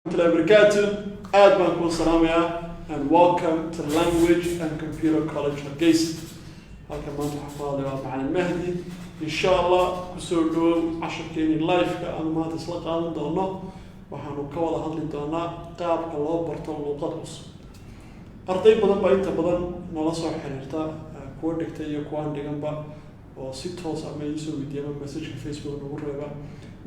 Warahmatullahi wabarakatuh. Aad baan kuu salaamayaa and welcome to Language and Computer College Hargeysa. Halkan maanta waxaan ku hadlay waa Macalin Mahdi. Insha Allah kusoo dhawow casharkeenii live-ka aanu maanta isla qaadan doono. Waxaanu ka wada hadli doonaa qaabka loo barto luuqad cusub. Arday badan baa inta badan nala soo xiriirta, kuwa dhigtay iyo kuwaan dhiganba, oo si toos ama iisoo weydiiya ama messageka Facebook nagu reeba: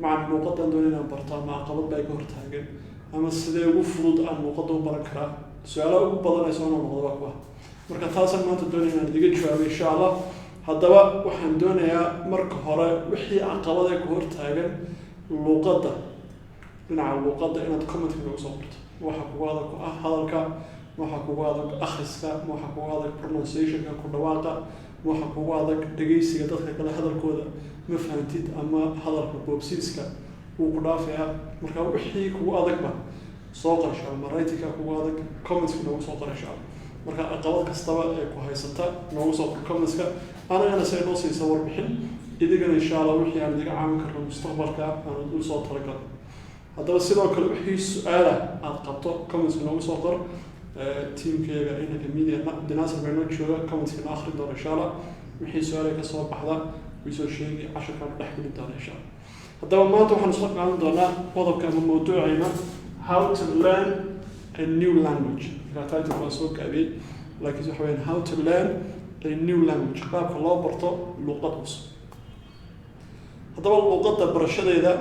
"Macalin, luuqadan doon inaan barto, ama caqabad baa iga hortaagan, ama sidee ugu fudud aan luuqadda u baran karaa?" Su-aalaha ugu badan ee soo noqnoqda waa kuwa. Marka taasaan maanta doonaya inaan idiga jawaabo, insha Allah. Haddaba waxaan doonayaa marka hore wixii caqabad ee ku hortaagan luuqadda, dhinaca luuqadda, inaad commentka nagu soo qorto. Waxa kugu adag ku ah hadalka, waxa kugu adag akhriska, waxa kugu adag pronunciationka, ku dhawaaqa, waxa kugu adag dhegeysiga dadka kale hadalkooda ma fahantid, ama hadalka boobsiiska wuu ku dhaafayaa. Marka wixii kugu adagba soo qor, insha Allah. Ma writingka kugu adag? Commentska noogu soo qor, insha Allah. Marka caqabad kastaba ee ku haysata noogu soo qor commentska, anagana say noo siisa warbixin, idigana insha Allah wixii aan idiga caawin karno mustaqbalka aan u soo talagalo. Haddaba sidoo kale wixii su-aala aad qabto commentska noogu soo qor. Teamkeega inanka media Cabdinaasir baa noo jooga, commentska noo akhrin doona, insha Allah. Wixii su-aala ka soo baxda way soo sheegi, casharkaan dhex geli doona, insha Allah. Haddaba maanta waxaan isla qaadan doonaa qodobka ama mawduucayna "How to learn a new language". Markaa title waa soo gaabiyey, laakiin waxa weyaan "How to learn a new language", qaabka loo barto luuqad cusub. Haddaba luuqadda barashadeeda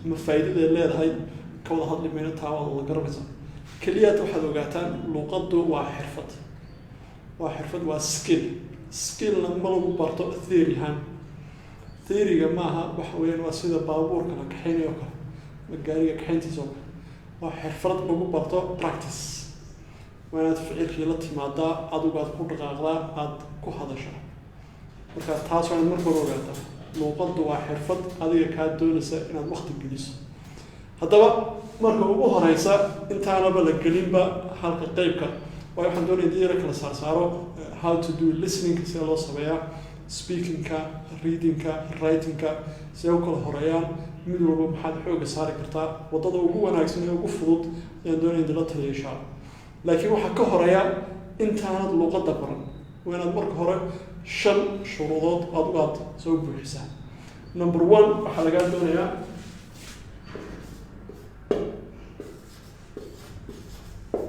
ama faa'iidadeed leedahay ka wada hadli mayno, taa waad wada garanaysaa. Keliyaad waxaad ogaataan luuqaddu waa xirfad, waa xirfad, waa skill. Skillna ma lagu barto theory ahaan, theoryga maaha. Waxa weeyaan waa sida baabuurka la kaxaynayo kale ama gaariga kaxayntiisa oo kale, waa xirfad lagu barto practice. Waa inaad ficilkii la timaadaa, adigu aad ku dhaqaaqdaa, aada ku hadashaa. Marka taas waa inaad marka hore ogaataa, luuqaddu waa xirfad adiga kaa doonaysa inaad waqti geliso. Haddaba marka ugu horeysa, intaanaba la gelinba halka qeybka, waayo waxaan doonaya in yara kala saarsaaro how to do listeningka, sida loo sameeyaa speakingka, readingka, writingka, sidee u kala horeeyaan, mid walba maxaad xooga saari kartaa, waddada ugu wanaagsan ee ugu fudud ayaan doonaya in la taliya, insha Allah. Laakiin waxaa ka horeeya, intaanad luuqadda baran, waa inaad marka hore shan shuruudood adigu aad soo buuxisaa. Number one, waxaa lagaa doonayaa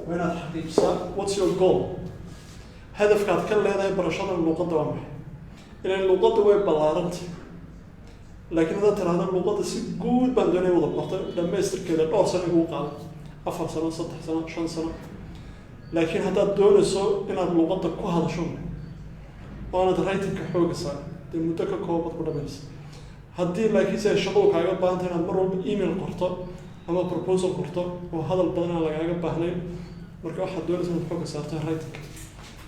waa inaad xaqiijisaa what's your goal. Hadafkaad ka leedahay barashada luuqadda waa maxay? Ilan luuqadda way ballaarantay, laakiin haddaad tiraahdo luuqadda si guud baan doonaya wada barto, dhamaystirkeeda dhowr sano iguu qaado, 4 sano, 3 sano, 5 sano. Laakiin haddaad doonayso inaad luuqadda ku hadasho oo aanad writingka xooga saar, dee muddo ka koobaad ku dhamaysa. Haddii laakiin si ay shaqadu kaaga baahantay inaad mar walba email qorto ama proposal qorto oo hadal badan aan lagaaga baahnayn, marka waxaad doonaysa inaad xooga saarto writingka.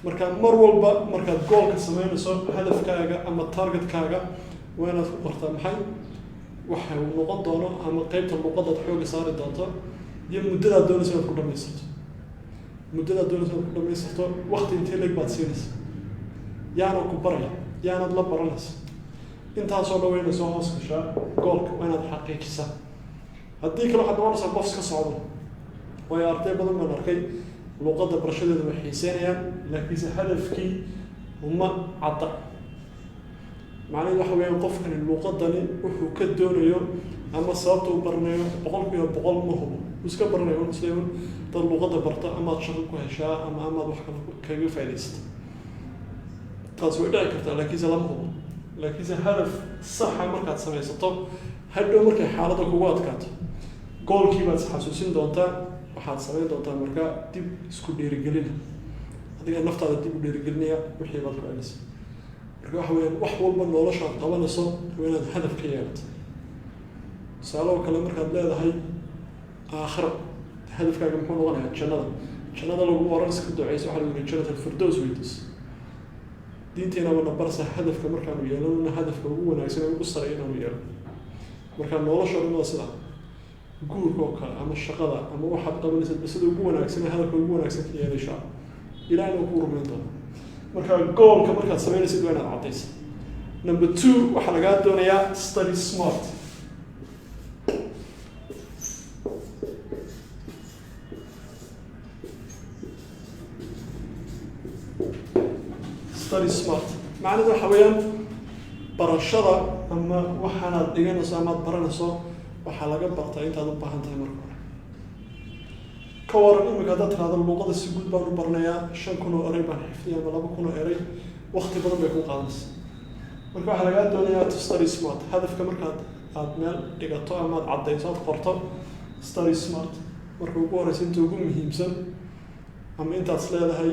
Marka mar walba markaad goalka sameynayso, hadafkaaga ama targetkaaga, waa inaad ku qortaa maxay waxa uu noqon doono ama qeybta luuqadaad xooga saari doonto iyo muddadaad doonayso inaad ku dhamaystirto, muddadaad doonayso inaad ku dhamaystirto, waqti intee leeg baad siinaysa, yaana ku baraya, yaanaad la baranaysa. Intaasoo dhan waa inay soo hoos gashaa goalka, waa inaad xaqiijisaa. Haddii kale waxaad noqonaysaa qof iska socdo. Waayo arday badan baan arkay luuqadda barashadeeda way xiiseynayaan, laakiinse hadafkii uma cadda. Macnaheedu waxa weeyaan qofkani luuqadani wuxuu ka doonayo ama sababta u baranayo 100% ma hubo. Uu iska baranayo un sida un dad luuqadda barto, amaad shaqo ku heshaa ama amaad wax kale kaga faa'idaysata. Taas way dhici kartaa, laakiinse lama hubo. Laakiinse hadaf saxa markaad samaysato, hadhow markay xaaladda kugu adkaato, goalkii baad isxasuusin doontaa. Waxaad samayn doontaa markaa dib isku dhiirigelina, adiga naftaada dib u dhiirigelinaya, wixii baad ku celinaysa. Marka waxa weyaan wax walba noloshaad qabanayso waa inaad hadaf ka yeelato. Tusaale oo kale, markaad leedahay aakhiro hadafkaaga muxuu noqonayaa? Jannada. Jannada lagu oran iska duceyso, waxaa lagu yihi Jannat Alfirdows weydiis. Diinteenaba na barsa hadafka markaanu yeelanona hadafka ugu wanaagsan ee ugu sareeya inaanu yeelano. Marka nolosha dhan waa sidaa, guurka oo kale ama shaqada ama waxaad qabanaysid ba sida ugu wanaagsan ee hadafka ugu wanaagsan ka yeelashaa, Ilahina kuu rumayn doona. Marka goalka markaad samaynaysid waa inaad caddaysa. Number two, waxaa lagaa doonayaa study smart. Study smart macnaheedu waxa weeyaan barashada ama waxaanaad dhiganayso ama aad baranayso waxaa laga bartaa intaad u baahan tahay. Marka hore ka waran imika haddaad tirahdo luuqada si guud baan u baranayaa, 5,000 oo erey baan xifdiya ama 2,000 oo erey, wakti badan bay ku qaadanaysa. Marka waxaa lagaa doonayaa to study smart. Hadafka markaad aad meel dhigato ama aad caddayso, aad qorto, study smart. Marka ugu horeysa inta ugu muhiimsan ama intaad is leedahay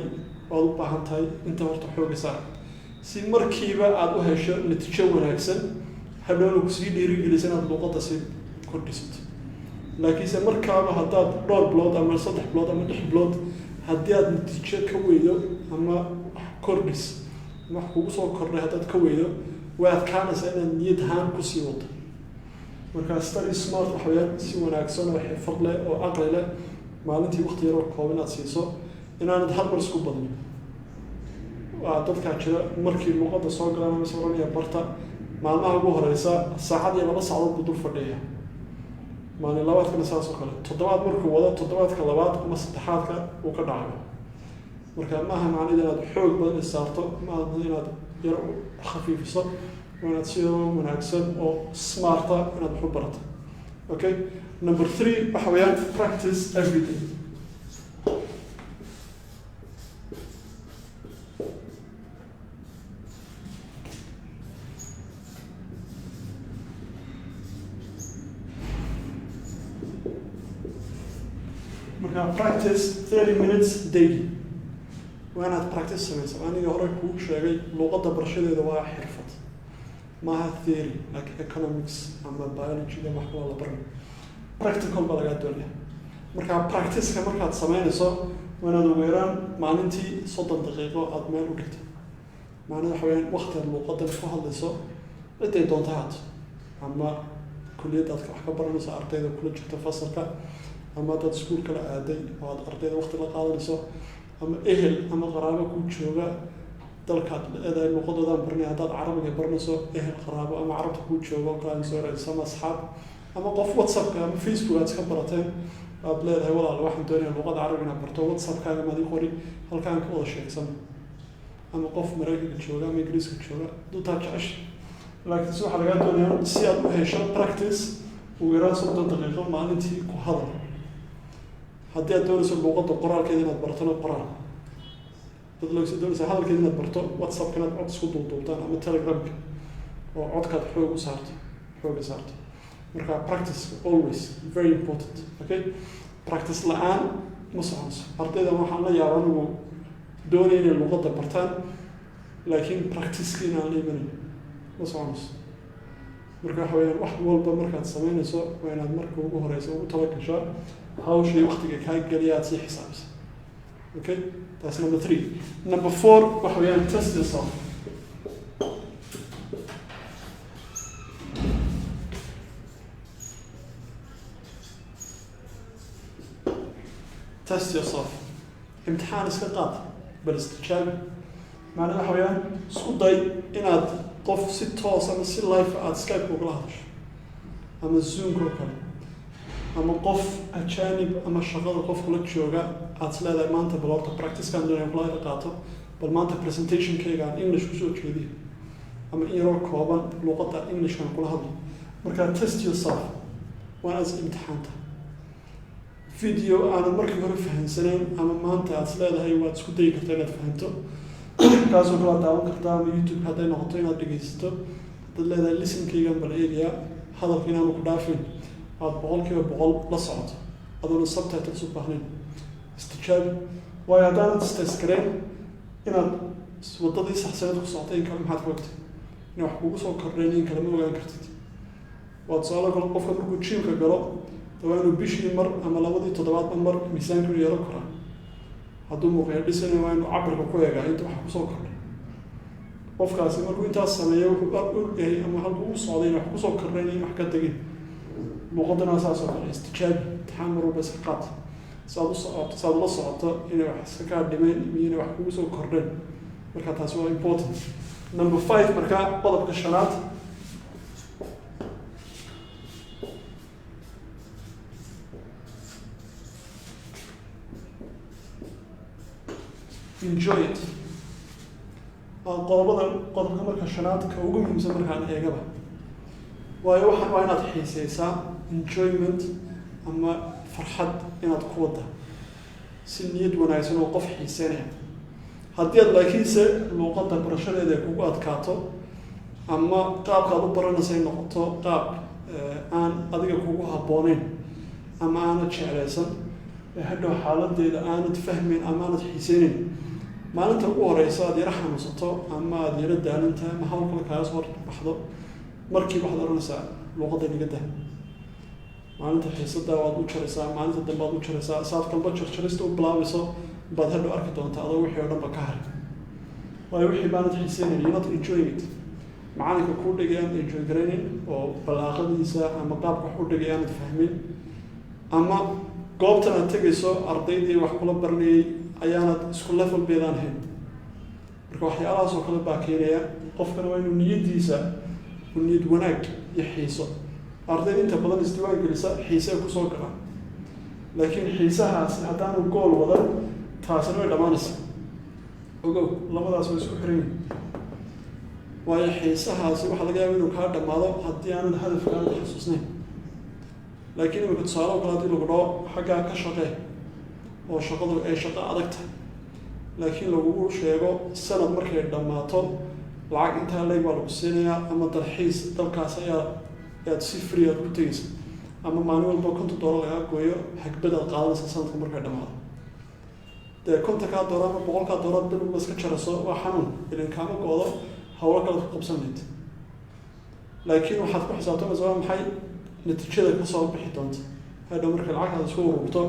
waad u baahan tahay inta horta xooga saar, si markiiba aada u hesho natiijo wanaagsan, hadhowna kusii dhiirigelisa inaad luuqadda sii kordhisato. Laakiinse markaaba haddaad dhowr bilood ama 3 bilood ama 6 bilood haddii aad natiijo ka weydo ama wax kordhis ama wax kugu soo kordhay haddaad ka weydo, way adkaanaysaa inaad niyad ahaan kusii wado. Marka study smart waxa weyaan si wanaagsan oo xirfad leh oo caqli leh, maalintii waqti yaroo kooban inaad siiso, inaanad hal mar isku badnin. Waa dadkaa jira markii luuqadda soo galaan ama is oranaya barta, maalmaha ugu horeysa saacad iyo 2 saacadood buu dul fadhiya, maalin labaadkana saas oo kale, toddobaad markuu wado, toddobaadka labaad ama saddexaadka uu ka dhacayo. Marka maaha macnaheedu inaad xoog badan is saarto, maaha inaad yar khafiifiso, waa inaad si wanaagsan oo smart ah inaad wax u barato. Okay, number three waxa weeyaan practice every day. Marka practice 30 minutes daily, waa inaad practice samaysa. Aniga hore kuu sheegay, luuqadda barashadeeda waa xirfad, maaha theory like economics ama biology ama wax kaloo la baranayo. Practical baa lagaa doonaya. Marka practiceka markaad samaynayso waa inaad ugu yaraan maalintii 30 daqiiqo aada meel u dhigto. Macnahedu waxa weyaan waqti aad luuqadan ku hadlayso, ciday doonta haato, ama kuliyadda aad wax ka baranayso ardayda kula jirto fasalka, ama haddaad iskuul kala aaday oo aad ardayda waqti la qaadanayso, ama ehel ama qaraabo kuu jooga dalkaad leedahay luuqadoodaan baranaya. Haddaad carabiga baranayso, ehel, qaraabo ama carabta kuu jooga oo kale aad soo raadiso, ama asxaab ama qof WhatsAppka ama Facebook aad iska barateen, aad leedahay: "Walaal, waxaan doonaya luuqada carabiga inaad barto, WhatsAppkaaga maad ii qori halkaan ka wada sheegsano?" Ama qof Maraykanka jooga ama Ingiriiska jooga hadduu taa jecesha. Laakiin si waxaa lagaa doonaya si aad u hesho practice, ugu yaraan 30 daqiiqo maalintii ku hadal. Haddii aad doonayso luuqadda qoraalkeeda inaad baratona, qoraal dad loo doonaysa hadalkeeda inaad barto, WhatsAppka inaad cod isku duubduubtaan ama Telegramka oo codkaad xoog u saarto, xooga saarto. Marka practice always very important. Okay, practice la'aan ma soconayso. Ardaydan waxaan la yaaba anigu doonaya inay luuqadda bartaan, laakiin practiceki inaan la imanayn, ma soconayso. Marka waxa weyaan wax walba markaad samaynayso waa inaad marka ugu horeysa ugu talagashaa hawshii waqtiga kaa geliya, aad sii xisaabisa. Okay, that's number three. Number four waxa weeyaan test yourself. Test yourself, imtixaan iska qaad, bal istijaabi. Macnaha waxa weeyaan isku day inaad qof si toos ama si live aada Skype ugala hadasho ama Zoomka oo kale, ama qof ajanib ama shaqada qof kula jooga aada is leedahay: "Maanta bal horta practicekaan doonaya kula qaato, bal maanta presentationkayga aan English kusoo jeediyo ama in yaroo kooban luuqadda Englishkan kula hadlo." Marka test yourself, waa inaad is imtixaanta. Video aanad markii hore fahamsanayn ama maanta aad is leedahay waad isku dayi kartaa inaad fahamto, kaasoo kale aad daawan kartaa, ama YouTube hadday noqoto inaad dhegeysato, haddaad leedahay listenkaygan bal eegayaa, hadalka inaanu ku dhaafin, aada 100% la socoto adoona subtitles u baahnayn. Istijaabi, waayo haddaanad is test gareyn inaad waddadii saxsaneed ku socotay in kale, maxaad ka ogtay? Inay wax kugu soo kordhayn in kale ma ogaan kartid. Waa tusaale kale, qofka markuu gymka galo de waa inuu bishii mar ama labadii toddobaadba mar miisaanka inuu yaro koraa. Hadduu muuqyo dhisanayo, waa inuu cabirka ku eegaa inta waxa kusoo kordhay. Qofkaasi markuu intaas sameeyo wuxuu og yahay ama halkuu u socday in wax kusoo kordhayn in wax ka tegin. Luuqadana saas oo kale, istijaabi, imtixaan mar walba iska qaad si aad u socoto, si aad ula socoto inay wax iska kaa dhimeen iyo inay wax kugu soo kordheen. Marka taasi waa important. Number five, marka qodobka shanaad, enjoy it. Waa qodobada, qodobka marka shanaad ka ugu muhiimsan markaan eegaba, waayo waxaan waa inaad xiiseysaa, enjoyment ama farxad inaad ku wadda si niyad wanaagsan oo qof xiiseynaya. Haddii aad laakiinse luuqadda barashadeeda ay kugu adkaato ama qaabka aad u baranaysa ay noqoto qaab aan adiga kugu habbooneyn ama aanad jeclaysan, ee hadhow xaaladeeda aanad fahmayn ama aanad xiiseyneyn, maalinta ugu horeysa aad yaro xanuunsato ama aada yaro daalantahay ama hawl kale kaaga soo baxdo, markiiba waxaad oranaysaa, "Luuqadda niga dah." Maalinta xiisada waad u jaraysaa, maalinta dambe aad u jaraysaa. Saad kalba jarjarista u bilaabayso baad hadhow arki doontaa adoo wixii oo dhan ba ka haray, waayo wixii baanad xiiseynayn, you're not enjoying it. Macalinka kuu dhigay aanad enjoy garaynin oo balaaqadiisa ama qaabka wax u dhigay aanad fahmin, ama goobtan aad tegayso ardaydii wax kula baranayay ayaanad isku level beedaan hayn. Marka waxyaalahaas oo kale baa keenaya. Qofkana waa inuu niyaddiisa u niyad wanaag iyo xiiso. Ardayda inta badan isdiiwaan gelisa xiise ay kusoo galaan, laakiin xiisahaasi haddaanu goal wadan, taasina way dhammaanaysa. Ogow, labadaas way isku xiran yihin, waayo xiisahaasi waxaa laga yaaba inuu kaa dhammaado haddii aanad hadafkaanad xasuusnayn. Laakiin imika tusaale oo kale, hadii lagu dhaho xaggaa ka shaqee oo shaqadu ay shaqo adag tahay, laakiin lagugu sheego sanad markay dhammaato lacag intaa leeg baa lagu siinayaa, ama dalxiis dalkaas ayaa ayaad si free aad ku tegeysa, ama maalin walba $50 lagaa gooyo, hagbad aad qaadanaysa sanadka markay dhamaado, dee $50-kaa ama $100-kaa bil walba iska jarayso waa xanuun ilan kaama go-do, hawlo kalead ku qabsan lahayd. Laakiin waxaad ku xisaabtamaysa waa maxay? Natiijada kasoo bixi doonta hadhow markay lacagtaada isku ururto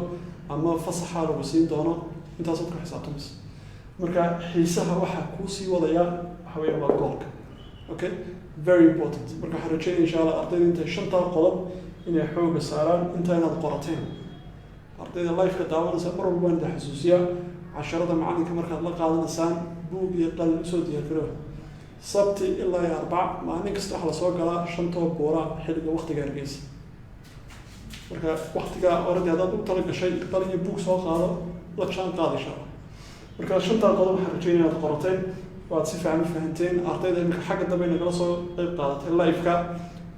ama fasaxaa lagu siin doono, intaasaad ku xisaabtamaysa. Marka xiisaha waxaa kuusii wadaya waxa weya waa goalka. Okay, very important. Marka waxaan rajeynaya, insha Allah, ardayda intay shantaa qodob inay xooga saaraan, intaa inaad qorateen. Ardayda liveka daawanaysa, mar walba waan idin xasuusiyaa, casharada macalinka markaad la qaadanaysaan, buug iyo qalin usoo diyaargarooba. Sabti ilaa iyo Arbac, maalin kasta waxaa lasoo galaa shantoo buura xilliga waqtiga Hargeysa. Marka waqtigaa already haddaad u tala gashay, qalin iyo buug soo qaado, la jaan qaad, insha Allah. Marka shantaa qodob waxaan rajeynaya inaad qorateen, waad si fiican u fahanteen. Ardayda imika xagga dambe nagala soo qeyb qaadatay liveka,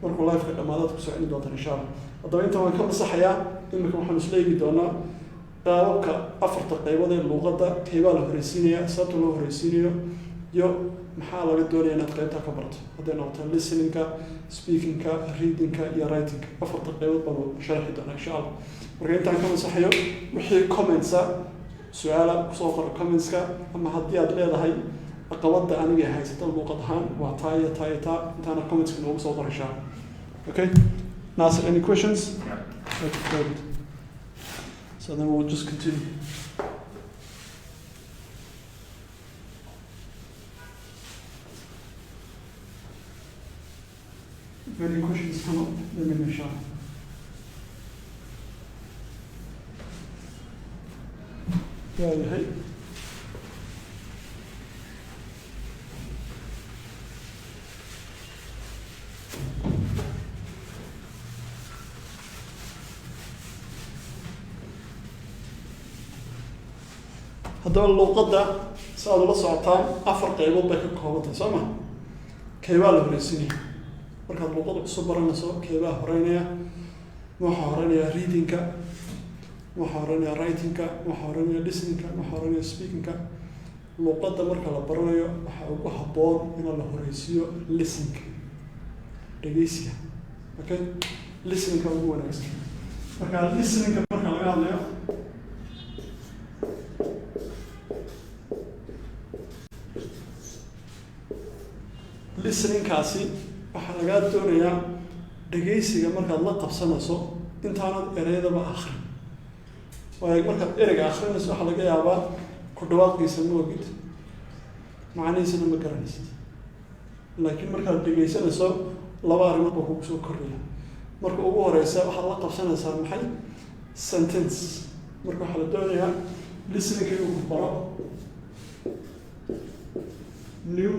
markuu liveka dhamaado aad kusoo celin doontaan, insha Allah. Haddaba intan waan ka masaxayaa. Imika waxaan isla eegi doonaa qaababka afarta qaybood ee luuqadda, keybaa la horeysiinaya, sababta loo horeysiinayo, iyo maxaa laga doonaya inaad qaybtaa ka barto, hadday noqoto listeningka, speakingka, readingka iyo writingka. Afarta qaybood baanu sharxi doonaa, insha Allah. Marka intaan ka masaxayo, wixii commentsa, su-aala kusoo qora commentska, ama haddii aad leedahay caqabada aniga haysata luuqad ahaan waa taa iyo taa iyo taa, intaana commentska noogu soo qor, insha Allah. Okay, Nasir, any questions? Okay, very good. So then we'll just continue. If any questions come up, let me know, inshallah. Waayahay. Haddaba luuqadda, si aad ula socotaan, afar qaybood bay ka kooban tahay, soo ma? Keybaa la horeysinaya markaad luuqada cusub baranayso? Keybaa horeynaya? Ma waxaa horeynaya readingka? Ma waxaa horeynaya writingka? Ma waxaa horeynaya listeningka? Ma waxaa horeynaya speakingka? Luuqadda marka la baranayo, waxaa ugu habboon in la horeysiiyo listeningka, dhegeysiga. Okay, listeningka ugu wanaagsan. Marka listeningka marka laga hadlayo, listeningkaasi waxaa lagaa doonayaa dhegeysiga markaad la qabsanayso intaanad ereyadaba akrin. Waayo markaad ereyga akrinayso, waxaa laga yaabaa ku dhawaaqiisa ma ogid, macnihiisana ma garanaysid. Laakiin markaad dhegeysanayso, laba arrimood baa kugu soo kordhaya. Marka ugu horeysa, waxaad la qabsanaysaa maxay? Sentence. Marka waxaa la doonayaa listeningka inuu ku baro new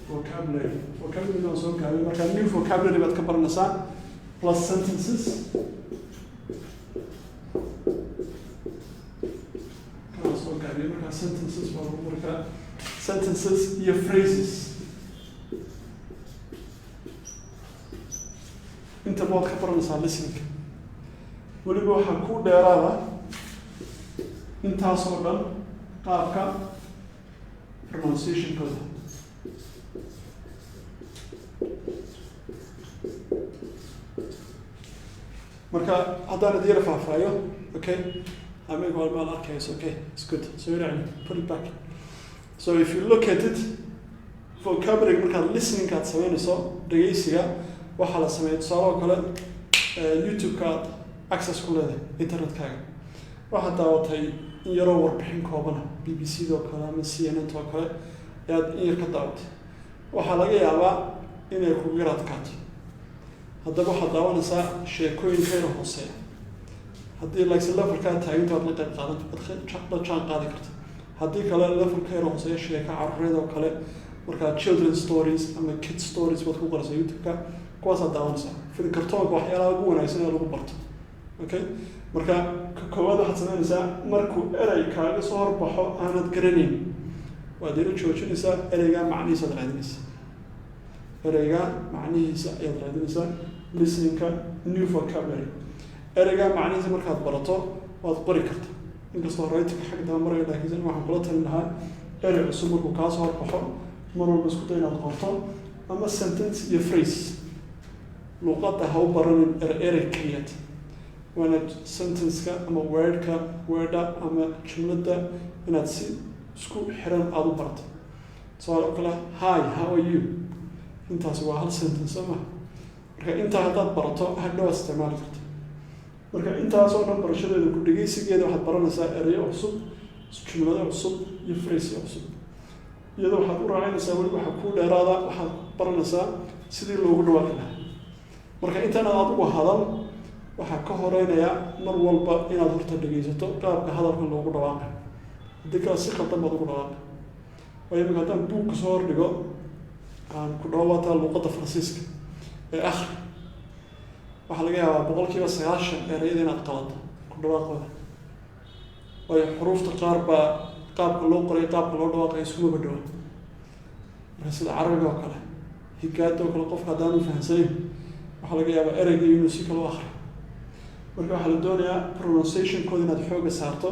vocabulary. Vocabulary baan soo gaabay. Marka new vocabulary baad ka baranaysaa plus sentences. Kana soo gaabiyo. Markaa sentences baa lagu qori karaa, sentences iyo phrases intaba waad ka baranaysaa listening. Weliba waxaa ku dheeraada intaas oo dhan qaabka pronunciationkooda. Marka haddaan idin yara faahfaayo, okay, I make one mal arkayso. Okay, it's good. So you put it back. So if you look at it, vocabulary markaad listening aad sameynayso, dhegeysiga waxaa la sameeya, tusaale oo kale, YouTube-ka aad access ku leedahay, internetkaaga waxaad daawatay in yaroo warbixin koobana, BBC do kale ama CNN oo kale ayaad in yar ka daawatay. Waxaa laga yaabaa inay kugu yar adkaato. Haddaba waxaad daawanaysaa sheekooyin ka yar hooseeya. Haddii like levelkaa taaginta waad la qayb qaadan, waad la jaan qaadi karta. Haddii kale, level ka yar hooseeya, sheeka caruureed oo kale, markaa children stories ama kid stories baad ku qoraysaa YouTube-ka, kuwaasaad daawanaysaa. Film kartoonka, waxyaalaha ugu wanaagsan ee lagu barto. Okay, marka ka koowaad waxaad samaynaysaa, markuu erey kaaga soo horbaxo aanad garanayn, waad ila joojinaysaa, ereygaa macnihiisa aad raadinaysaa, ereygaa macnihiisa ayaad raadinaysaa. Listeningka new vocabulary, ereygaa macnihiisa markaad barato waad qori karta, inkastoo writingka xagga daba maraya. Laakiin waxaan kula talin lahaa, erey cusub markuu kaa soo horbaxo, mar walba isku day inaad qorto ama sentence iyo phrase. Luqadda ha u baranin erey keliyad, waa inaad sentenceka ama wordka, weedha ama jumladda inaad si isku xiran aada u barato. Tusaale oo kale, "Hi, how are you?" Intaasi waa hal sentence, soo ma? Marka intaa haddaad barato, hadhow aad isticmaali karta. Marka intaas oo dhan barashadeeda ku dhegeysigeeda waxaad baranaysaa ereyo cusub, jumlado cusub iyo phrase cusub. Iyadoo waxaad u raacinaysaa, weli waxaa kuu dheeraada, waxaad baranaysaa sidii loogu dhawaaqi lahaa. Marka intaanaad adigu hadal, waxaa ka horeynayaa mar walba inaad horta dhegeysato qaabka hadalkan loogu dhawaaqay. Haddii kale si khaldan baad ugu dhawaaqay. Waayo imika haddaan buugka soo hordhigo, aan ku dhaho waataa luuqadda Faransiiska ee akhri, waxaa laga yaabaa 90% ereyada inaad qalato ku dhawaaqooda. Waayo xuruufta qaar baa qaabka loo qoray, qaabka loo dhawaaqayo iskumaba dhawa. Marka sida carabiga oo kale, higaada oo kale, qofka haddaanu fahamsanayn, waxaa laga yaabaa ereyga inuu si kale u akhriyo. Marka waxaa la doonayaa pronunciationkooda inaad xooga saarto,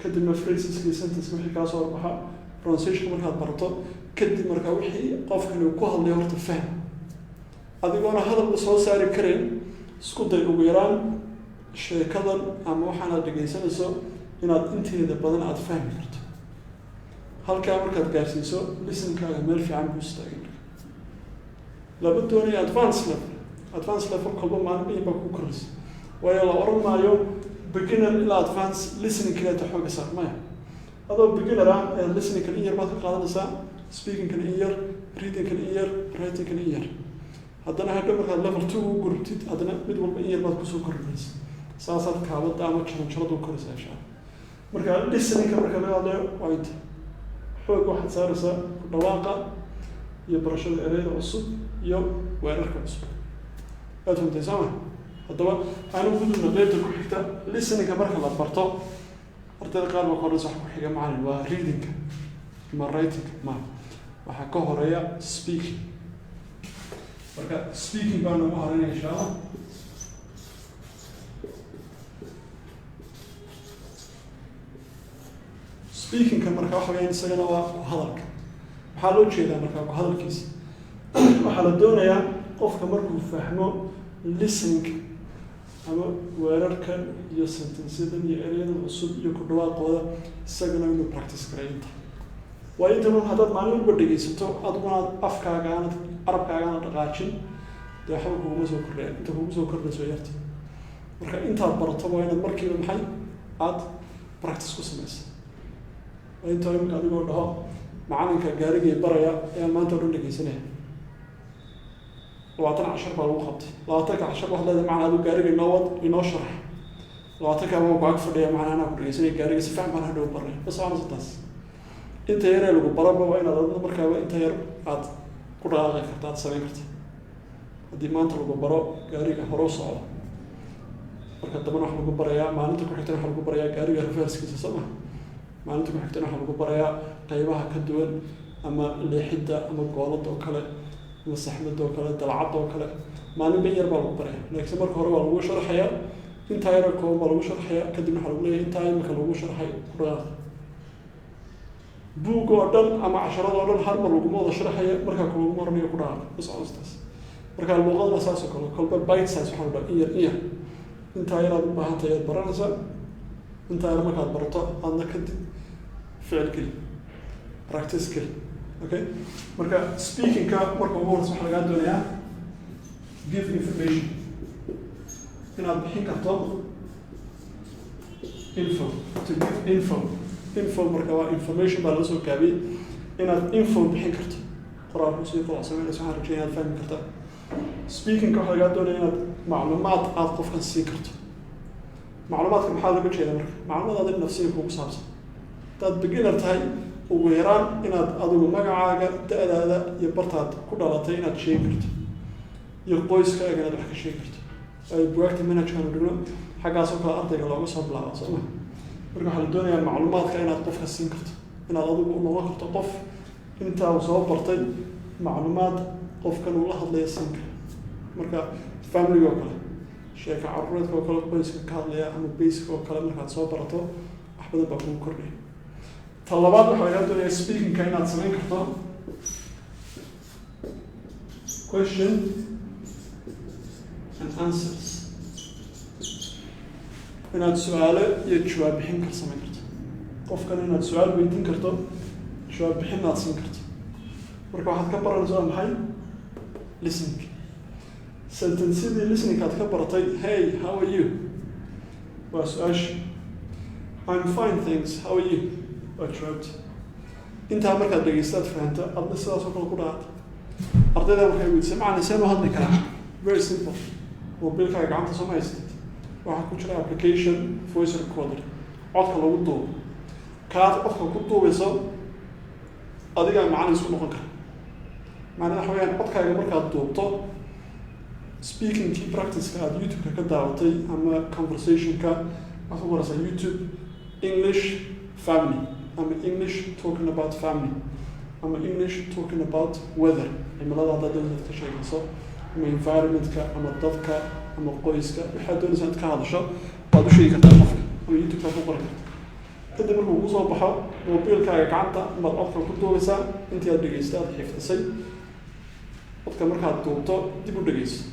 kadibna phraseska iyo sentence wixii kaa soo horbaxa. Pronunciationka markaad barato kadib, marka wixii qofkani uu ku hadlayo horta fahm. Adigoona hadalba soo saari karayn, isku day ugu yaraan sheekadan ama waxaanaad dhegeysanayso inaad inteeda badan aada fahmi karto. Halkaa markaad gaarsiiso, listenkaaga meel fiican buu istaagay. Marka laba doonaya advance level, advance level kolba maalin in baa ku koraysa. Waayo la oran maayo beginner ilaa advance listening kaleeta xooga saar, maya. Adoo beginner ah ayaad listeningkan in yar baad ka qaadanaysaa, speakingkan in yar, readingkan in yar, writingkan in yar. Haddana hadhow markaad level 2 u gurubtid, haddana mid walba in yar baad kusoo kordhinaysa. Saasaad kaabada ama jaranjarada u koraysaa, insha Allah. Marka listeningka marka laga hadlayo waa inta xoog waxaad saaraysaa ku dhawaaqa iyo barashada ereyada cusub iyo weerarka cusub. Waad fahamtay, soo ma? Haddaba aanu gudubna qeybta ku xigta. Listeningka marka la barto, ardayda qaar baa ka horeysa, wax ku xiga, macalin, waa readingka ama writingka? Ma waxaa ka horeeya speaking. Marka speaking baa nagu horeynaya, insha Allah. Speakingka marka waxa weyaan isagana waa ku hadalka. Maxaa loo jeedaa marka ku hadalkiisa? Waxaa la doonayaa qofka markuu fahmo listeningka ama weerarkan iyo sentenceyadan iyo ereyadan cusub iyo ku dhawaaqooda, isagana inuu practice garay inta. Waayo inta mar haddaad maalin walba dhegeysato, adiguna aad afkaaga aanad, carabkaaga aanad dhaqaajin, dee waxba kuguma soo kordhaya. Inta kugu soo kordhayso yarta. Marka intaad barato waa inaad markiiba maxay aad practice ku samaysa. Waa inta imika adigoo dhaho, macalinka gaarigay baraya ayaan maanta o dhan dhegeysanaya, 20 cashar baa lagu qabtay. 20-ka cashar waxaad leedahay, macana, adigu gaariga inoo wad, inoo sharax. 20-kaa baa ku ag fadhiya, macana, anaa ku dhegeysanaya, gaariga si fiican baan hadhow baranay. Ma soconayso taas. Inta yaree lagu baraba waa inaad adna markaaba inta yar aad ku dhaqaaqi karta, aad samayn karta. Haddii maanta lagu baro gaariga hore u socdo, marka dambana waxa lagu barayaa, maalinta ku xigtana waxa lagu barayaa gaariga reversekiisa, soo ma? Maalinta ku xigtana waxaa lagu barayaa qaybaha ka duwan, ama leexidda ama goolada oo kale, ama saxmadda oo kale, dalcadda oo kale. Maalinba in yar baa lagu baraya, laakiinse marka hore waa lagu sharxayaa, intaa yaro kooban baa lagu sharxayaa. Kadibna waxaa lagu leeyahay intaa imika lagu sharxay ku dhaqaaq. Buugga oo dhan ama casharada oo dhan hal mar laguma wada sharxaya, markaa kulaguma oranayo ku dhaqaaq iscostaas. Marka luuqadana saas oo kale, kolba bite size waxaa la dhaha, in yar in yar, intaa yaraad u baahan tahay ayaad baranaysaa. Intaa yar markaad barato, aadna kadib ficil geli, practice geli. Okay, marka speakingka marka ugu horeysa waxaa lagaa doonayaa give information, inaad bixin karto info, to give info. Info marka waa information baa laga soo gaabiyey, inaad info bixin karto. Qoraalku sii qolac sameynaysa, waxaan rajaya inaad fahmi kartaa. Speakingka waxaa lagaa doonaya inaad macluumaad aad qofkan siin karto. Macluumaadka maxaa looga jeeda? Marka macluumaad adiga nafsiga kugu saabsan, haddaad beginner tahay, ugu yaraan inaad adigu magacaaga, da-daada iyo bartaad ku dhalatay inaad sheegi karto, iyo qoyskaaga inaad wax ka sheegi karto. Ay bugaagta manhajkaanu dhigno xaggaasoo kale ardayga looga soo bilaaba, soo ma? Marka waxaa la doonayaa macluumaadka inaad qofka siin karto, inaad adigu u noqon karto qof intaa uu soo bartay macluumaad qofkan uu la hadlaya siin kara. Marka family oo kale, sheeka caruureedka oo kale, qoyska ka hadlaya ama basic oo kale markaad soo barato, wax badan baa kugu kordhaya. Ta labaad waxaa lagaa doonaya speakingka inaad samayn karto question and answers, inaad su-aalo iyo jawaab bixin kar samayn karto, qofkan inaad su-aal weydiin karto, jawaab bixin aad siin karto. Marka waxaad ka baranaysa waa maxay? Listening. Sentencyadii listening aad ka baratay, "Hey, how are you?" waa su-aasha, "I'm fine, thanks, how are you?" waa jawaabta. Intaa markaad dhegeystaad fahanto, adna sidaas oo kale ku dhaata. Ardayda markay weydiisay, "Macalin, seen u hadli karaa?" Very simple. Mobilkaaga gacanta soo ma haysatid? Waxaa ku jira application voice recorder, codka lagu duubo. Kaad codka ku duubayso, adigaa macalin isku noqon kara. Macnaa waxa weyaan, codkaaga markaad duubto, speakingkii practiceka aad YouTube-ka ka daawatay ama conversationka, waxaad ku qoraysaa YouTube "English family" ama "English talking about family" ama "English talking about weather", cimilada haddaad doonaysa ka sheekayso, ama environmentka ama dadka ama qoyska, waxaad doonaysa inaad ka hadasho, waad u sheegi kartaa qofka ama YouTube-ka ku qori karta. Kadib markuu kusoo baxo, mobilkaaga gacanta baad codka ku duubaysaa. Intii aad dhegeystay, aad xifdisay, codka markaad duubto, dib u dhegeyso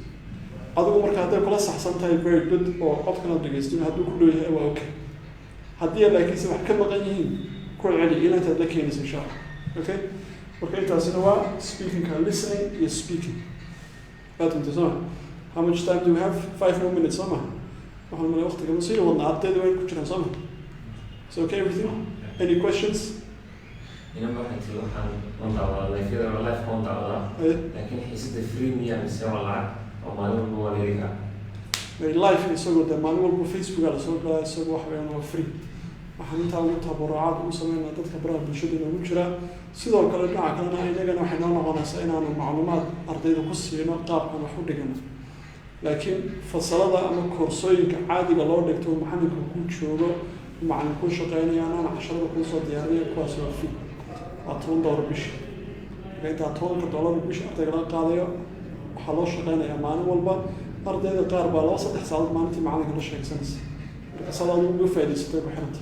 adigu. Marka hadday kula saxsan tahay, very good, oo codkan aad dhegeysto hadduu ku dhow yahay, waa okay. Haddii laakiinse wax ka maqan yihiin, ku celi ilaa intaad la keenaysa, insha Allah. Okay, marka intaasina waa speakingka, listening iyo speaking. Waad fahantay, soo ma? How much time do we have? 5 more minutes, soo ma? Waxaan malay waqtiga ma sii wadnaa, ardayda way ku jiraan, soo ma? So okay, everything? Any questions? Inan waxay tiri, waxaan waan daawadaa live-yada, live waan daawadaa, laakiin xiisada free miya mise waa lacag oo maalin walba waa la heli karaa? Live isagoo dee maalin walba Facebooka lasoo galaa, isagoo wax weeyaan waa free. Waxaan intaa ugu tabarucaad ugu sameynaa dadka baraha bulshada inoogu jira. Sidoo kale dhinaca kalena inagana waxay noo noqonaysaa inaanu macluumaad ardayda ku siino qaabkan wax u dhigano. Laakiin fasalada ama koorsooyinka caadiga loo dhigto, macalinka ku joogo, macalin kuu shaqeynaya, anaan casharada kuu soo diyaarinayo, kuwaas waa fee, waa $10 bishi. Marka intaa $10 bishi ardayga laga qaadayo, waxaa loo shaqeynayaa maalin walba. Ardayda qaar baa 2-3 saacadood maalintii macalinka la sheegsanaysa. Marka saad adigu uga faa'idaysatay ku xiranta.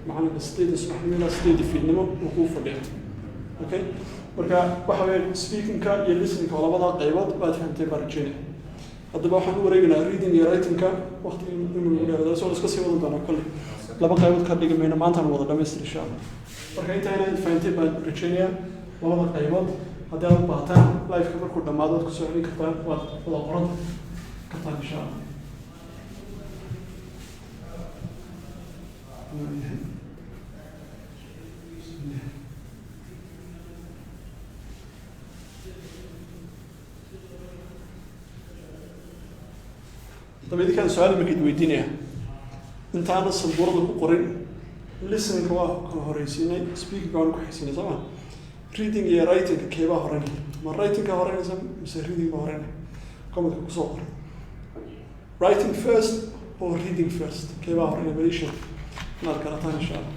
Macalinka 8da subaxnimo ilaa 8da fiidnimo uu kuu fadhiya. Okay, marka waxa weeye speakingka iyo listeningka waa labadaa qaybood. Waad fahamtay baan rajeynaya. Haddaba waxaan u wareegaynaa reading iyo writingka. Waqti inuu nagu dheerado, soo iska sii wadan doonaa kolley, laba qaybood ka dhigi mayno, maantaan wada dhamaystir, insha Allah. Marka intaa inaad fahantay baan rajeynayaa labada qaybood. Haddii aad u baahataan, liveka markuu dhammaado waad kusoo celin kartaan, waad wada qoran kartaan, insha Allah. Waayahay. Bismillah. Daba idinkaan su-aal imika id weydiinaya, intaana sabuurada ku qorin. Listeningka waa kala horeysiinay, speakingka waan ku xigsiinay, soo ma? Reading iyo writingka keebaa horeynaya? Ma writingka horeynaysa mise reading baa horeynaya? Commentka kusoo qor, writing first or reading first, keebaa horeynaya? Bal ii sheeg inaad garataan, insha Allah.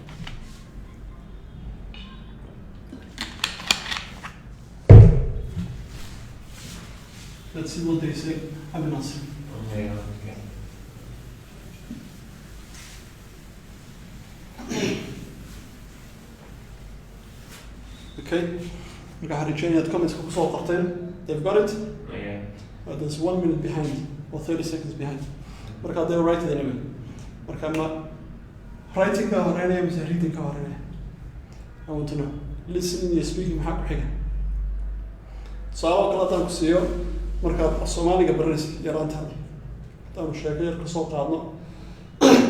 Let's see what they say. Abi Nasir. Okay, okay. Okay, marka waxaan rajeynaya inaad commentska kusoo qorteen. They've got it. Yeah. There's 1 minute behind or 30 seconds behind. Marka they write it anyway. Marka ma writing ka horeynaya mise reading ka horeynaya? I want to know. Listening iyo speaking maxaa ku xiga? Tusaale oo kale haddaan ku siiyo, markaad af Soomaaliga baranaysa yaraantaada, haddaanu sheeko yar kasoo qaadno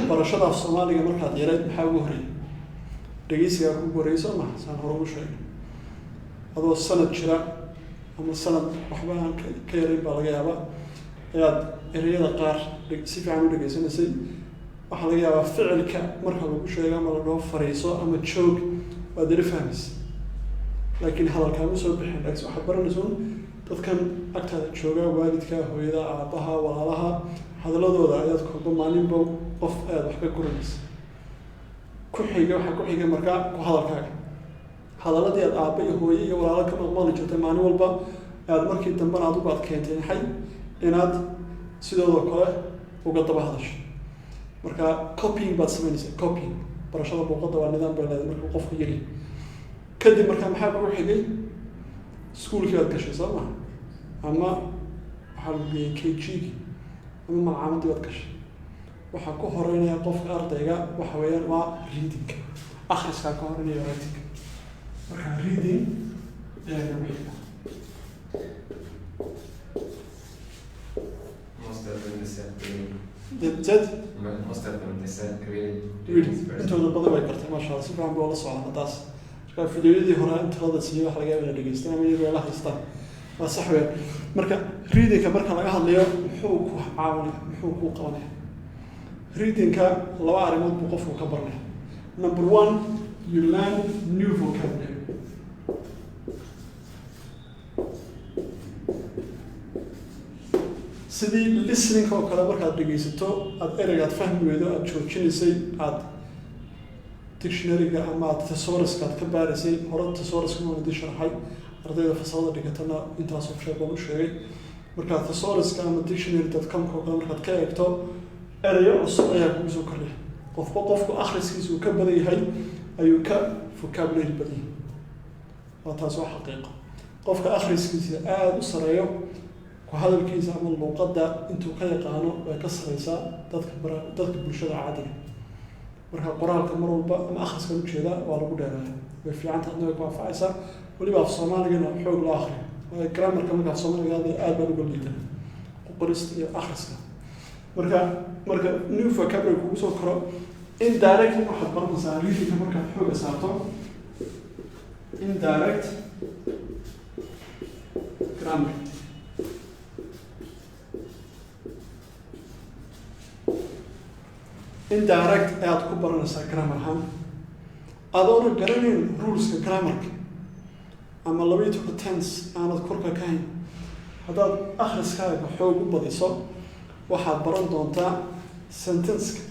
barashada af Soomaaliga, markaad yarayd maxaa ugu horreeyay? Dhegeysigaa kugu horreeyay, soo maha? Saan hore ugu sheegay, adoo sanad jira ama sanad waxba aan ka yarayn baa laga yaabaa ayaad ereyada qaar si fiican u dhegeysanaysay. Waxaa laga yaabaa ficilka marka lagu sheego ama la dhaho fariiso ama joog, waad ila fahmaysa, laakiin hadalkaama soo bixin. Laakiin waxaad baranaysa un dadkan agtaada jooga, waalidka, hooyada, aabbaha, walaalaha, hadaladooda ayaad kolba maalinba qof ayaad wax ka guranaysa. Ku xiga, waxaa ku xiga markaa ku hadalkaaga. Hadaladii aad aabba iyo hooye iyo walaalo ka maqmaqli jirtay maalin walba ayaad markii dambena adigu aad keentay maxay? Inaad sidoodoo kale uga daba hadasho. Marka copying baad samaynaysaa, copying. Barashada luuqadda waa nidaam bay leedahay markuu qofku yari. Kadib markaa maxaa kugu xigay? Iskuulkii baad gashay, soo maha? Ama waxaa lagu geeyey KG-gii ama malcaamadii baad gashay. Waxaa ku horeynaya qofka ardayga waxa weeyaan waa reading, akhriskaa ka horeynaya writing. Marka reading ayaa nagu xiga. Most of them, they said reading. Zed. Most of them, they said reading. Reading. First. Intooda badan way gartay, maasha Allah, si fiican bay ula socdaan haddaas. Marka fideoyadii hore in talada siiyey waxa laga yaaba inay dhegeystaan ama iyagoo la haystaan, waa sax weeyaan. Marka readingka marka laga hadlayo, muxuu ku caawinaya? Muxuu kuu qabanaya readingka? Laba arrimood buu qofku ka baranaya. Number one, you learn new vocabulary. Sidii listening oo kale, markaad dhegeysato aada ereyga aad fahmi weydo, aada joojinaysay, aada dictionaryga ama aad thesauruska aad ka baaraysay. Hore thesauruska waan idin sharaxay, ardayda fasalada dhigatana intaasoo sheeg baan u sheegay. Markaad thesauruska ama dictionary.com oo kale markaad ka eegto, ereyo cusub ayaa kugu soo kordhaya. Qofba qofku akhriskiisa uu ka badan yahay ayuu ka vocabulary badan yahay. Waa taas, waa xaqiiqo. Qofka akhriskiisa aada u sareeyo, ku hadalkiisa ama luuqadda intuu ka yaqaano way ka sareysaa dadka bulshada caadiga. Marka qoraalka mar walba ama akhriskan ujeeda waa lagu dheereeya, way fiicanta, adna way ku anfacaysaa. Weliba af Soomaaligana xoog loo akriyo, waayo grammarka marka af Soomaaliga hadlaya aad baan uga liidan qorista iyo akhriska. Marka new vocabulary kugu soo koro, indirectly waxaad baranaysaa readingka markaad xooga saarto, indirect grammar. Indirect ayaad ku baranaysaa grammar ahaan, adoona garanayn ruleska grammarka ama 12-ka tense aanad korka ka hayn. Haddaad akhriskaaga xoog u badiso, waxaad baran doontaa sentenceka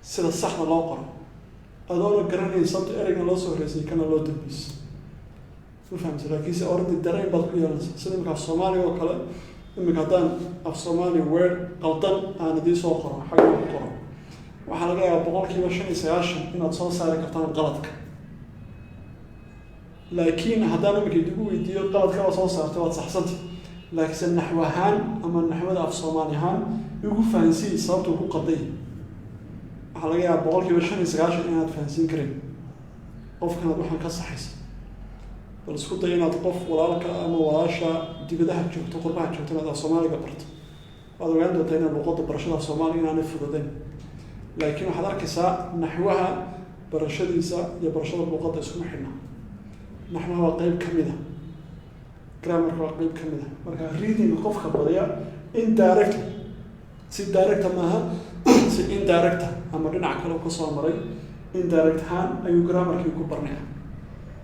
sida saxda loo qoro, adoona garanayn sababta ereygan loo soo horeysay kana loo dambeysay. Ma fahamta? Laakiinse already dareen baad ku yeelanaysaa. Sida imika af Soomaaliga oo kale, imika haddaan af Soomaali word qaldan aan idiin soo qoro, xagga ku qoro, waxaa laga yaabaa 95% inaad soo saari kartaan qaladka. Laakiin haddaan imika idigu weydiiyo qaladka waa soo saartay, waad saxsantay, laakiinse naxw ahaan ama naxwada af Soomaali ahaan igu fahansiiy sababtuu ku qalday, waxaa laga yaabaa 95% inaad fahansiin karin qofkanaad waxaan ka saxaysa. Bal isku day inaad qof walaalka ama walaasha dibadaha joogto, qurbaha joogto, inaad af Soomaaliga barto. Waad ogaan doontaa inaad luqadda barashada af Soomaaliga inaanay fududeyn, laakiin waxaad arkaysaa naxwaha barashadiisa iyo barashada luqadda iskuma xidhna. Naxwaha waa qeyb ka mid a, grammarka waa qeyb ka mid a. Marka reading qofka badiya, indirect, si directa maaha, si indirecta ama dhinac kale kasoo maray, indirect ahaan ayuu grammarkii ku barnaya,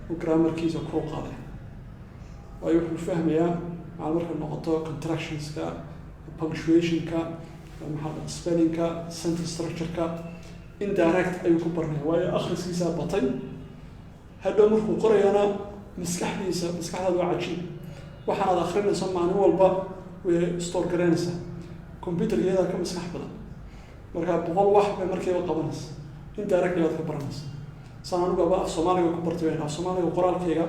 uu grammarkiisa kor u qaaday, waayo wuxuu fahmayaa macal markay noqoto contractionska, punctuationka, maxaa, spellingka, sentence structure-ka, indirect ayuu ku baranaya, waayo akhriskiisaa batay. Hadhow markuu qorayana maskaxdiisa, maskaxdaada waa cajiib. Waxaanaad akrinayso maalin walba way store garaynaysaa. Computerka iyadaa ka maskax badan. Marka 100 wax bay markiiba qabanaysa, indirectly baad ka baranaysa. Saan anigu aba af Soomaaliga ku bartay weyn, af Soomaaliga qoraalkayga,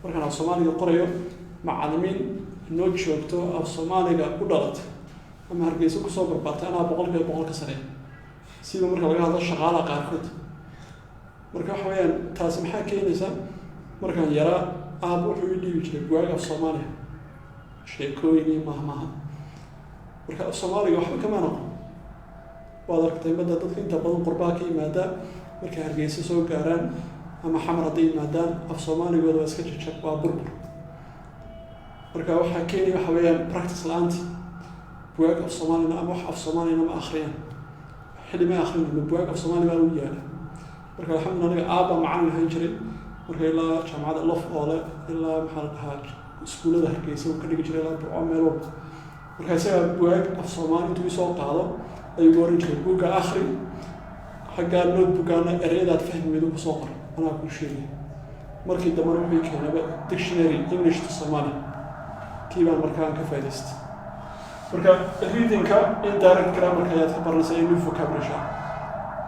markaan af Soomaaliga qorayo, macallimiin noo joogto af Soomaaliga u dhalatay ama Hargeysa kusoo barbaartay anaa 100% ka sareeya, siba marka laga hadlo shaqaalaha qaarkood. Marka waxa weeyaan, taasi maxaa keenaysa? Markaan yaraa, aab wuxuu ii dhiibi jiray buwaag af Soomaaliya, sheekooyin iyo mahmaha. Marka af Soomaaliga waxba kama noqon. Waad aragtay madda dadka inta badan qurbaha ka yimaada, markay Hargeysa soo gaaraan ama Xamar hadday yimaadaan, af Soomaaligooda waa iska jajab, waa burbur. Marka waxaa keenaya waxa weeyaan practice la-aanta. Buwaag af Soomaalina ama wax af Soomaalina ma akhriyaan, xilli ma akhrin ma buwaag af Soomaali baa u yaala. Marka alxamdulillah, aniga aabba macalin ahaan jiray. Marka ilaa jaamacadda Lof Oole, ilaa maxaa la dhahaa, iskuullada Hargeysa uu ka dhigi jiray, ilaa Burco, meel walba. Marka isagaa buwaag af Soomaali intuu isoo qaado ayuu oran jiray, "Buugga akhri, xaggaa notebookgaana ereyadaad fahmi weydo kusoo qor, anaa kuu sheegay." Markii dambena wuxuu keenaba dictionary English to Somali, kii baan markaan ka faa'idaystay. Marka readingka indirect grammarka ayaad ka baranaysaa iyo new vocabulary, insha Allah.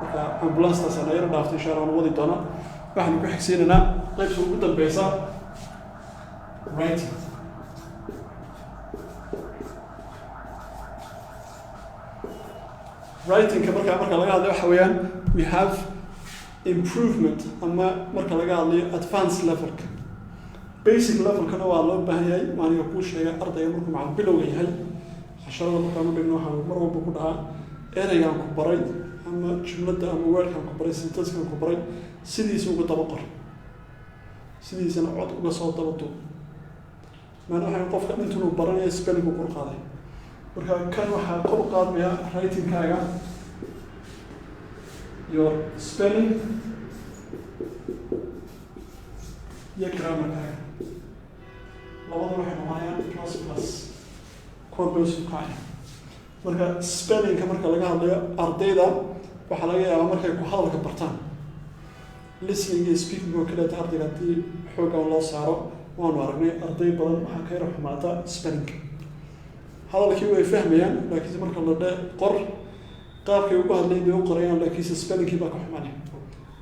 Marka ambulance-taas ana yaro dhaaftay, insha Allah waan wadi doonaa. Waxaanu ku xigsiinaynaa qaybta ugu dambeysa, writing. Writingka marka laga hadlayo waxa weeyaan we have improvement, ama marka laga hadlayo advanced levelka. Basic levelkana waa loo baahan yahay. Maaniga kuu sheegay, ardayga markuu macal bilowga yahay, casharada markaan u dhigno, waxaan mar walba ku dhahaa, ereygaan ku baray ama jumladda ama weerkaan ku baray, sentencekaan ku baray, sidiisa uga daba qor, sidiisana cod uga soo daba duub. Maana waxay qofka intunuu baranaya spelling uu kor qaaday. Marka kan waxaa kor u qaadmaya writingkaaga, your spelling iyo grammarkaaga, labada waxay noqonayaan plus plus, kor bay usoo kacaya. Marka spellingka marka laga hadlayo, ardayda waxaa laga yaabaa markay ku hadalka bartaan, listening iyo speaking oo kaleeta, ardayga haddii xooggan loo saaro, waanu aragnay arday badan waxaa ka yara xumaata spellingka. Hadalkii way fahmayaan, laakiinse marka la dhe qor, qaabkay ugu hadlayn bay u qorayaan, laakiinse spellingkii baa ka xumanaya.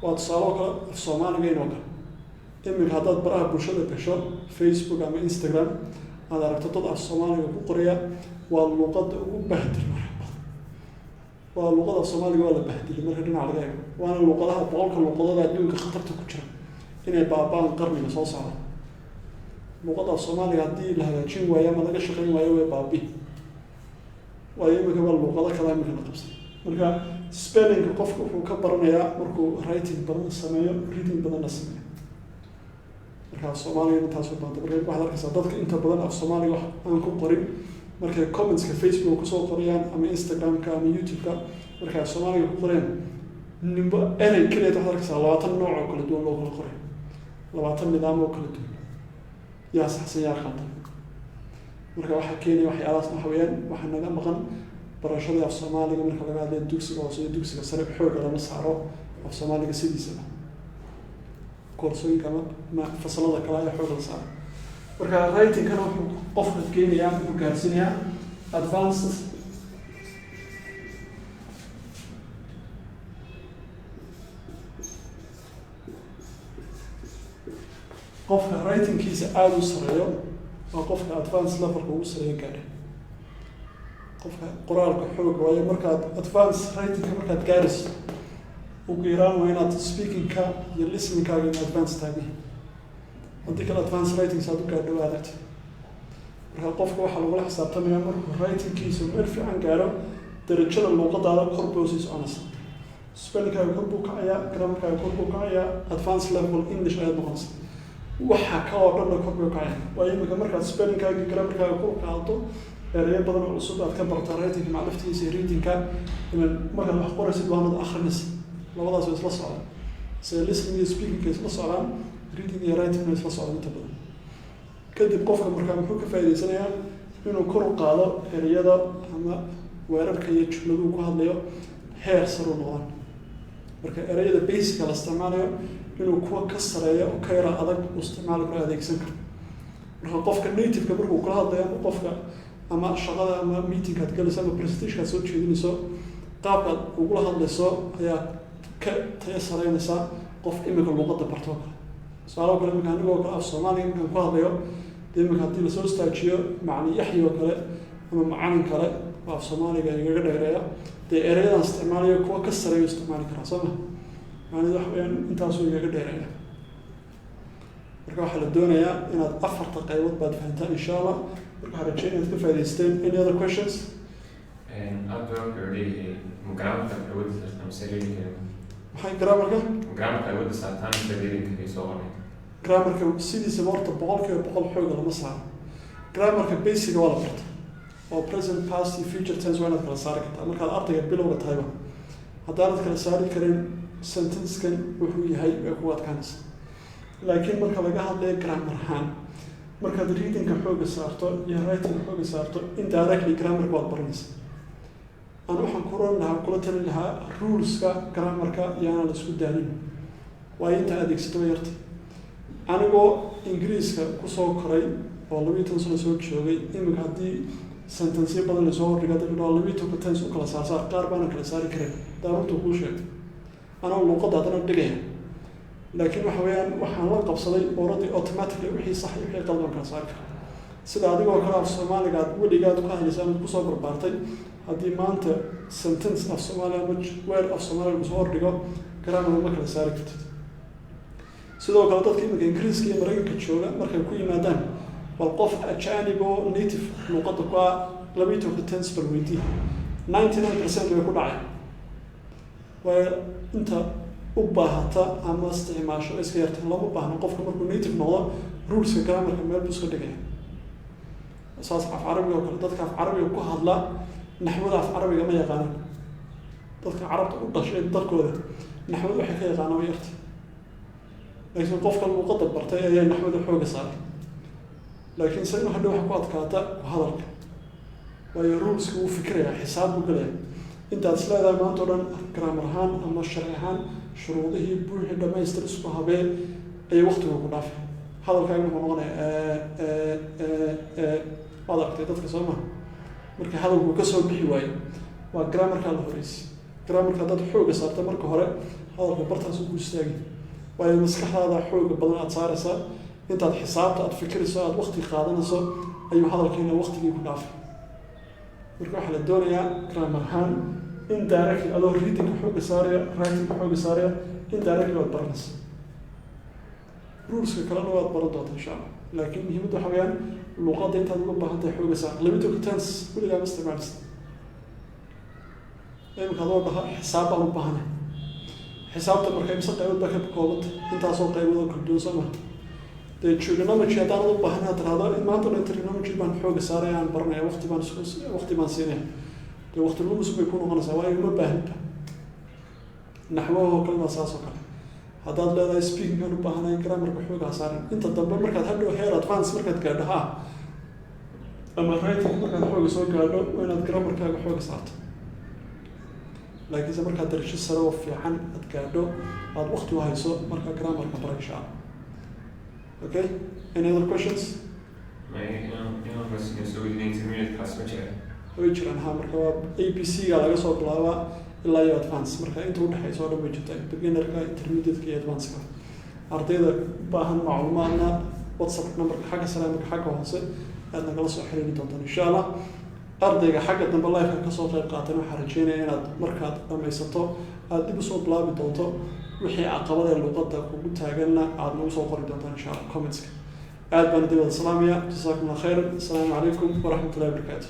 Waa tusaale oo kale af Soomaaliga inoo kale. Iminka haddaad baraha bulshada gasho, Facebook ama Instagram, aad aragto dad af Soomaaliga ku qoraya, waa luuqadda ugu bahdil marka badan. Waa luuqada af Soomaaliga, waa la bahdilay marka dhinaca laga eego, waana luuqadaha 100-ka luuqadooda adduunka khatarta ku jira inay baaba'an qarniga soo socda. Luuqadda af Soomaaliga haddii la hagaajin waayo ama laga shaqayn waayo, way baabi, waayo iminka waa luuqado kala iminka la qabsay. Marka spellingka qofka wuxuu ka baranayaa markuu writing badan sameeyo, reading badanna sameeyo. Marka af Soomaaliga intaas u baanta. Marka waxaad arkaysaa dadka inta badan af Soomaaliga wax aan ku qorin, markay commentska Facebook kusoo qorayaan ama Instagram-ka ama YouTube-ka, markay af Soomaaliga ku qorayaan, nimbo erey keliya waxaad arkaysaa 20 nooc oo kala duwan loo kala qoray, 20 nidaam oo kala duwan. Yaa saxsan, yaa qaldan? Marka waxaa keenaya waxyaalahaas waxa weeyaan waxaa naga maqan barashadii af Soomaaliga. Marka laga hadlayo dugsiga hoose iyo dugsiga sare, xoogga lama saaro af Soomaaliga sidiisaba. Koorsooyinka ama fasalada kale ayaa xoogga la saaro. Marka writingkana wuxuu qofka geenayaa, wuxuu gaarsiinayaa advanced qofka writingkiisa aada u sareeyo waa qofka advanced levelka ugu sareeyo gaadhay, qofka qoraalka xoog. Waayo markaad advance writingka markaad gaarayso, ugu yaraan waa inaad speakingka iyo listeningkaaga in advance taagay. Haddii kale advance writing saad u gaadho waa adagta. Marka qofka waxaa lagula xisaabtamaya markuu writingkiisa meel fiican gaaro, darajada luuqadaada kor bay usii soconaysa. Spellingkaaga kor buu kacayaa, grammarkaaga kor buu kacayaa, advance level English ayaad noqonaysa. Waxa ka oo dhanna kor bay u kacayaan. Waayo imika markaad spellingkaaga iyo grammarkaaga kor u qaado, ereyo badan oo cusub aad ka barata writingka maclaftiisa iyo readingka, ilan markaad wax qoraysid waanad akrinaysa, labadaas way isla socdaan. Se listening iyo speakingka isla socdaan, reading iyo writing way isla socdaan inta badan. Kadib qofka markaa muxuu ka faa'idaysanayaa? Inuu kor u qaado ereyada ama weerarka iyo jumladuhu ku hadlayo, heer saru noqdaan. Marka ereyada basica la isticmaalayo inuu kuwa ka sareeyo oo ka yara adag uu isticmaali karo, adeegsan karo. Marka qofka nativeka markuu kula hadlayo, ama qofka ama shaqada ama meetingkaad galayso ama presentationkaad soo jeedinayso, qaabkaad ugula hadlayso ayaa ka tayo sareynaysa qof imika luqadda bartoo kale. Tusaalo kale, iminka anigoo kale af Soomaaliga markaan ku hadlayo, dee iminka haddii lasoo istaajiyo macalin Yaxya oo kale ama macalin kale oo af Soomaaliga igaga dheereeya, dee ereyadan isticmaalayo kuwa ka sareeyo isticmaali karaa, soo ma? Macnaheedu waxa weeyaan intaasuu igaga dheereeya. Marka waxaa la doonayaa inaad afarta qaybood baad fahantaan, insha Allah. Marka waxaan rajeynaya inaad ka faa'idaysteen. Any other questions? Aad baa wuxuu leeyahay, ma grammarka awoodda saartaa mise reading? Maxay grammarka? Ma grammarka awoodda saartaa mise reading soo qoray? Grammarka sidiisaba horta 100% xooga lama saaro. Grammarka basiga waa la barta, oo present, past iyo future tense waa inaad kala saari kartaa markaad ardayga bilowga tahayba. Haddaanad kala saari karin sentencekan wuxuu yahay, way kugu adkaanaysa. Laakiin marka laga hadlayo grammar ahaan, markaad readingka xooga saarto iyo writingka xooga saarto, indirectly grammarka waad baranaysa. Aan waxaan kuran lahaa, kula talin lahaa, ruleska grammarka yaana la isku daalin, waayo inta adeegsato way yarta. Anigoo Ingiriiska kusoo koray oo 12 sano soo joogay, iminka haddii sentenceyo badan lasoo hordhiga, dad dhao 12-ka tense u kala saarsaar, qaar baana kala saari karin daarunta kuu sheegay, anoo luuqadda haddana dhigaya. Laakiin waxa weeyaan waxaan la qabsaday already, automatically wixii sax iyo wixii qaldan kala saari kara. Sida adigoo kale af Soomaaliga aad weligaad ku hadlaysa amaad kusoo barbaartay, haddii maanta sentence af Soomaaliya ama weer af Soomaaliya lagu soo hordhigo, grammar ma kala saari kartid. Sidoo kale dadka iminka Ingiriiska iyo Maraykanka jooga markay ku yimaadaan, bal qof ajaanib oo native luuqadda ku ah 12-ka tense bal weydii, 99% way ku dhacay, waayo inta u baahata ama isticmaasho iska yarta. Looma baahno. Qofka markuu native noqdo, ruleska grammarka meel buu iska dhigaya. Saas af Carabiga oo kale, dadka af Carabiga ku hadla naxwada af Carabiga ma yaqaanaan. Dadka Carabta u dhashay dalkooda naxwada waxay ka yaqaanaan way yarta, laakiin qofka luuqadda bartay ayaa naxwada xooga saaray. Laakiin se hadhow waxa ku adkaata ku hadalka, waayo ruleska wuu fikirayaa, xisaab buu gelaya. Intaad is leedahay maanta o dhan grammar ahaan ama sharci ahaan shuruudihii buuxi, dhamaystir, isku habee, ayay waktiga ku dhaafay. Hadalkaaga wuxuu noqonaya waad aragtay dadka, soo maha? Marka hadalku kasoo bixi waayo, waa grammarkaa la horeysi. Grammarka haddaad xooga saarta marka hore, hadalka bartaas ku istaagi, waayo maskaxdaada xooga badan aada saaraysaa. Intaad xisaabta aad fikirayso, aada wakti qaadanayso, ayuu hadalkiina waktigii ku dhaafay. Marka waxaa la doonayaa grammar ahaan, indirectly, adoo readingka xooga saaraya, writingka xooga saaraya, indirectly waad baranaysa. Ruleska kalena waad baran doonta, insha Allah. Laakiin muhiimadda waxa weeyaan luqadda intaad uga baahan tahay xooga saar. 12-ka tense weligaa ma isticmaalisa. Iminka adoo dhaha xisaab baan u baahanay, xisaabta marka imse qaybood baa ka koobanta? Intaasoo qaybood oo kala duwan, soo maha? Dee trigonometry haddaanad u baahan inaad tirahdo maanta o dhan trigonometry baan xooga saaraya, aan baranaya, waqti baan isku waqti baan siinaya, dee waqti lumis bay ku noqonaysaa, waayo uma baahinba. Naxwahoo kale baa saas oo kale. Haddaad leedahay speaking aan u baahanay, grammarka xooga ha saarin. Inta dambe markaad hadhow heer advance markaad gaadho, ha, ama writing markaad xooga soo gaadho, waa inaad grammarkaaga xooga saarto. Laakiinse markaad darajo sare oo fiican aad gaadho, aad waqti u hayso, markaa grammarka bara, insha Allah. Okay, any other questions? Inaan soo weydiinay, intermediate class ma jira? Way jiraan, ha. Marka waa ABC ga laga soo bilaabaa ilaa iyo advance. Marka inta udhexaysa oo dhan way jirtaa, beginnerka, intermediateka iyo advanceka. Ardayda u baahan macluumaadna WhatsApp numberka xagga sare ama xagga hoose aad nagala soo xiriiri doontaan, insha Allah. Ardayga xagga dambe liveka kasoo qayb qaatan, waxaan rajeynaya inaad markaad dhamaysato aada dib usoo bilaabi doonto. Wixii caqabadee luuqadda kugu taaganna aada nagu soo qori doontaan, insha Allah, commentska. Aad baan idin wada salaamaya. Jasaakum Allah khayran. Asalaamu calaykum waraxmatullahi wabarakaatu.